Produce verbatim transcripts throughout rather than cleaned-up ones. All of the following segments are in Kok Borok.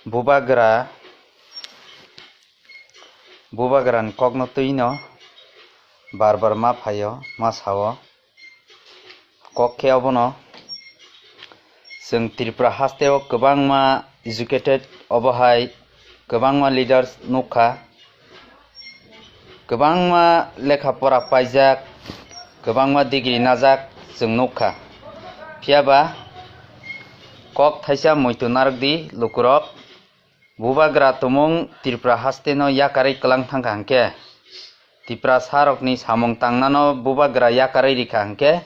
Bubagra, bubagrani kokno twino bar bar ma phaio, ma sao. Kok khe obono, chwng Tripura hasteo kwbangma educated, obo hai kwbangma leaders nukha, kwbangma lekha pora paijak, kwbangma degree najak chwng nukha. Phiyaba kok thaisa muitu narwkdi lukurok, bubagra tumung Tripura hasteno yakarwi kwlang thangkha hwnkhe, Tiprasarokni samung tangnano bubagra yakarwi rikha hwnkhe,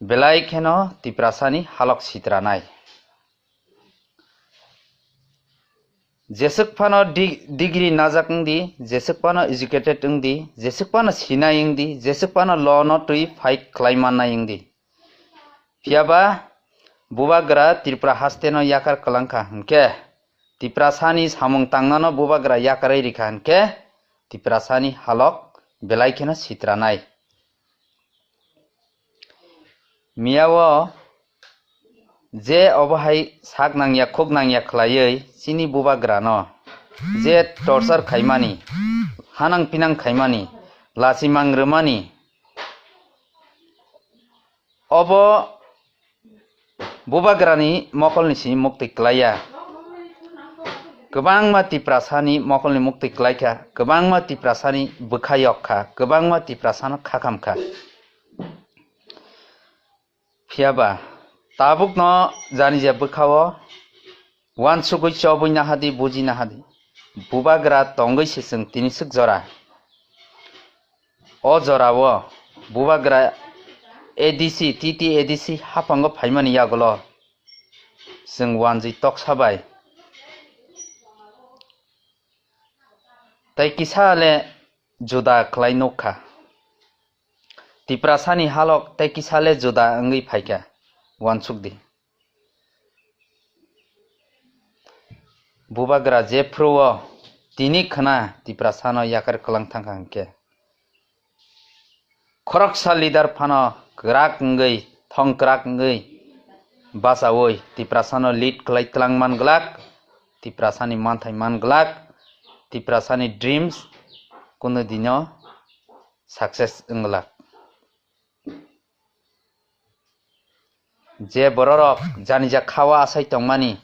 belai kheno Tiprasani halok sitranai. Jeswk phano di-, degree najak wngdi, jeswk phano educated wngdi, jeswk phano sinai wngdi, jeswk phano law no twi fight khlai mannai wngdi. Phiyaba bubagra Tripura hasteno yakar kwlangkha hwnkhe, Tiprasani samung tangnano bubagra yakarwi rikha hwnkhe, Tiprasani halok belai kheno sitranai. Miyao je obo hai sak nangya khuk nangya khlaiwi chini bubagrano je torture khaimani, hanang pinang khaimani, lachimang rwmani, obo bubagrani mokolni simi muktwi klaiya. Kwbangma Tiprasani mokolni muktwi klaikha, kwbangma Tiprasani bwkha yokkha, kwbangma Tiprasano khakamkha. Phiyaba tabukno janija bwkhao uansugwi chobwi nahadi, buji nahadi. Bubagra tongwi se chwng tini swk jora. O jorao bubagra A D C, T T A D C haphango phaimani yagulo chwng uanjwi toksa bai tei kisa le juda khlai nukha. Tiprasani halok tei kisa le juda wngwi phaikha, uansukdi. Bubagra jephru-o tini khna Tiprasano yakar kwlang thangkha hwnkhe, khoroksa leader phano kwrak wngwi, thong kwrak wngwi bachaui Tiprasano lead khlai twlang man glak, Tiprasani manthai man glak, Tiprasani dreams kunu dino success wng glak. Je bororok janija khawa asai tongmani,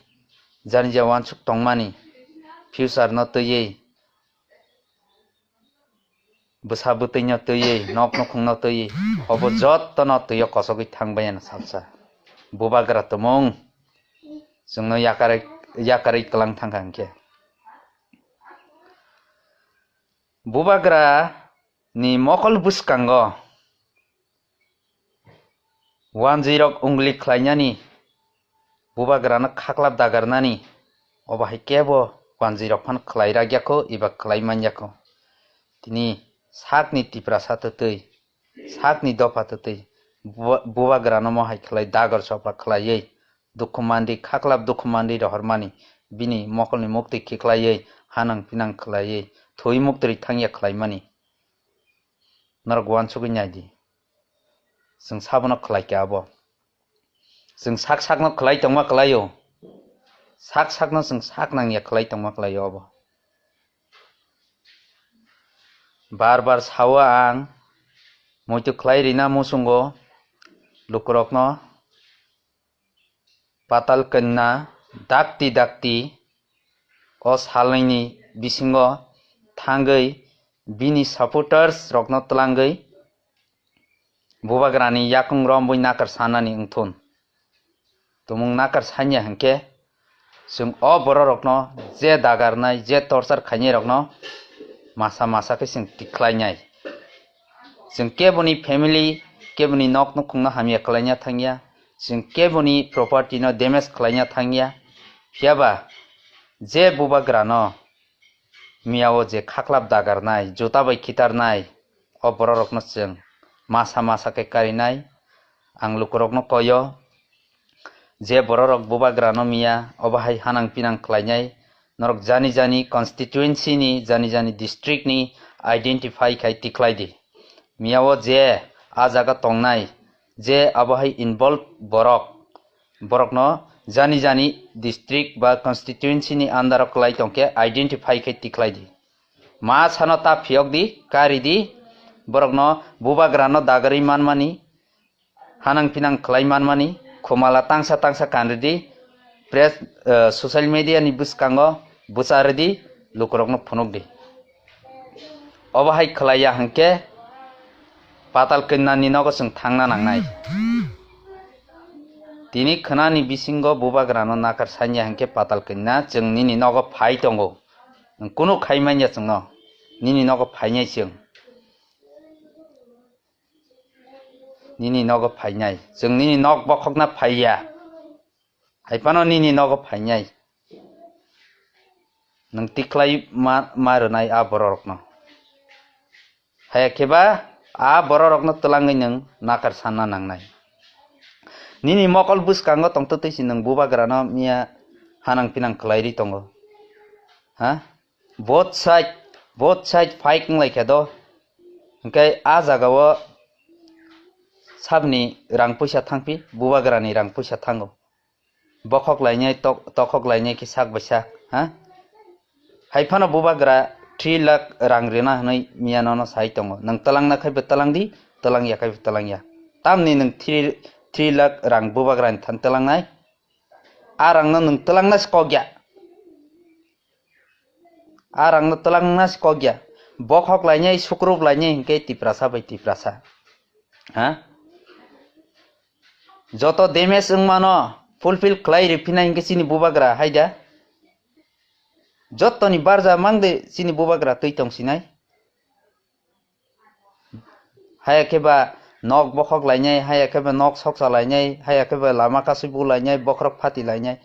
janija uansuk tongmani, future no twiwi, bwsa bwtwi no twiwi, nok nukhung no twiwi, obo jotto no twio kosogwi thangbai ano salsa. Bubagra tumung chwngno yakarwi, yakarwi kwlang thangkha hwnkhe. Bubagra ni mokol bwskango uanjwirok ungli khlainani, bubagrano khaklap dagarnani, obo hai kebo uanjwirok phano khlai rakyakho eba khlai manyakho. Tini sakni Tiprasa twtwi, sakni dopha twtwi buba-, bubagrano mo hai khlai dagor sopha khlaiwi dukhu mandi, khaklap dukhu mandi rohormani, bini mokolni muktwi khiklaiwi, hanang pinang khlaiwi, thwi muktwi thangya khlaimani. Norok uansugwi naidi. Chwng sabono khlai kha abo. Chwng sak sakno khlai tongma khlaio. Sak sakno chwng sak nangya khlai tongma khlaio abo. Bar bar sao ang, muitu khlai rina muchungo lukurokno. Patal Kanya dakti dakti o salnwini bisingo thangwi bini supporters rokno twlangwi bubagrani yakung rombwi nakar sanani wngthun. Tumung nakar sanya hwnkhe chwng o bororokno je dagarnai, je torture khainairokno masa masa khe chwng tikhlainai. Chwng keboni family, keboni nok nukhungno hamya khlaina thangya, chwng keboni property no damage khlaina thangya. Phiyaba je bubagrano miyao je khaklap dagarnai, juta bai khitarnai, o bororokno chwng masa masa khe karinai. Ang lukurokno koyo, je bororok bubagrano miya, obo hai hanang pinang khlainai, norok jani jani constituency ni, jani jani district ni identify khai tikhlai di. Miyao je a jaga tongnai, je abo hai involve borok, borokno Jani jani district ba constituency ni under o kwlai tongkhe identify khe tikhlai di. Ma sano ta phiyok di, kari di, borokno bubagrano dagarwi manmani, hanang pinang khlai manmani, khumala tangsa tangsa kanridi, press, eh, social media ni bwskango bwcharidi, lukurokno phunukdi. Obo hai khlaiya hwnkhe patal kanyani nogo chwng thangna nangnai. Tini khwnani bisingo bubagrano nakar sanya hwnkhe patal kanya chwng nini nogo phai tongo. Nwng kunu khai manya chwngno, nini nogo phainai chwng. Nini nogo phainai. Chwng nini nok bokhokna phaiya. Hai phano nini nogo phainai. Nwng tikhlai ma, ma rwnai a bororokno. Haya khe ba a bororokno twlangwi nwng nakar sanna nangnai. Nini mokol bwskango tongtwtwi se nwng bubagrano miya hanang pinang khlairwi tongo. Ha? Both side, both side fight wnglaikha do. Hwnkhe a jagao sabni rang puisa thangphi, bubagrani rang puisa thango. Bokhok lainai, tok-, tokhok lainai khe sak bai sak, ha? Hai phano bubagra three lakh rang rwna hwnwi miya nono sai tongo. Nwng twlangna khai bo twlang di, twlangya khai bo twlangya. Tamni nwng three, three lakh rang bubagrani than twlangnai? A rangno nwng twlangna se kok ya. A rangno twlangna se kok ya. Bokhok lainai, sukrup lainai hwnkhe Tiprasa bai Tiprasa. Ha? Joto damage wngmano fulfill khlai riphinai hwnkhe chini bubagra, hai da? Jottoni barja mang de chini bubagra twi tong sinai. Haya khe ba nok bokhok lainai, haya khe ba nok soksa lainai, haya khe ba lama kasui bu lainai, bokhorok phati lainai.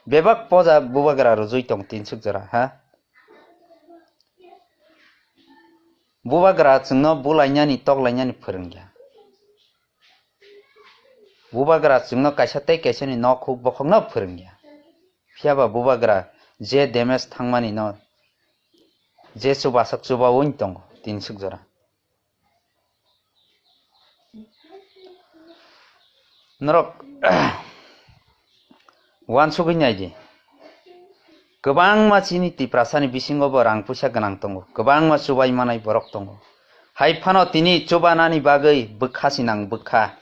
Bebak poja bubagra rwjui tong tinsuk jora, ha? Bubagra chwngno bu lainani, tok lainani phwrwngya. Bubagra chwngno kaisa tei kaisani nok huk bokhokno phwrwngya. Phiya ba bubagra je damage thangmani no je chubasak chubaui tongo tinsuk jora. Norok uansugwi nai di. Kwbangma chini Tiprasani bisingo bo rang puisa gwnang tongo, kwbangma chubai manai borok tongo. Hai phano tini chubanani bagwi bwkha sinang bwkha.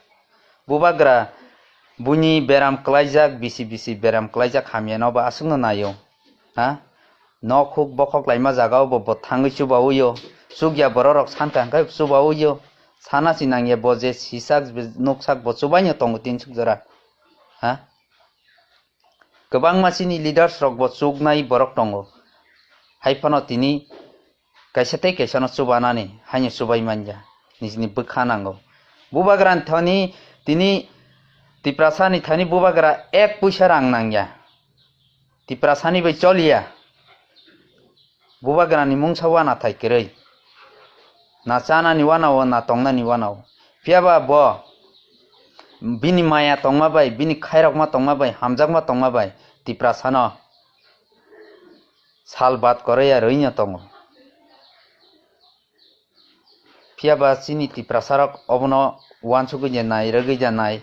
Bubagra buini beram klaijak, bisi bisi beram klaijak hamyano bo aswkno naio. Ha? Nok huk bokhok laima jagao bo, bo thangwi chubaui o. Chukya bororok sankha hwnkhe chubaui o. Sana si nangya bo je sisak nuksak bo chubaino tongo tinsuk jora. Ha? Kwbangma chini leaders rok bo chuknai borok tongo. Hai phano tini kaisa tei kaisano chubanani haino chubai manya. Nijini bwkha nango. Bubagrani thani tini Tiprasani thani bubagra ek puisa rang nangya. Tiprasani bai choliya. Bubagrani mungsa wana thai kwrwi. Na chanani wana o, na tongnani wana o. Phiya ba bo bini maya tongma bai, bini khairokma tongma bai, hamjakma tongma bai Tiprasano sal bat koroi ya rwino tongo. Phiya ba chini Tiprasarok obono uansugwi je nai, rwgwi je nai,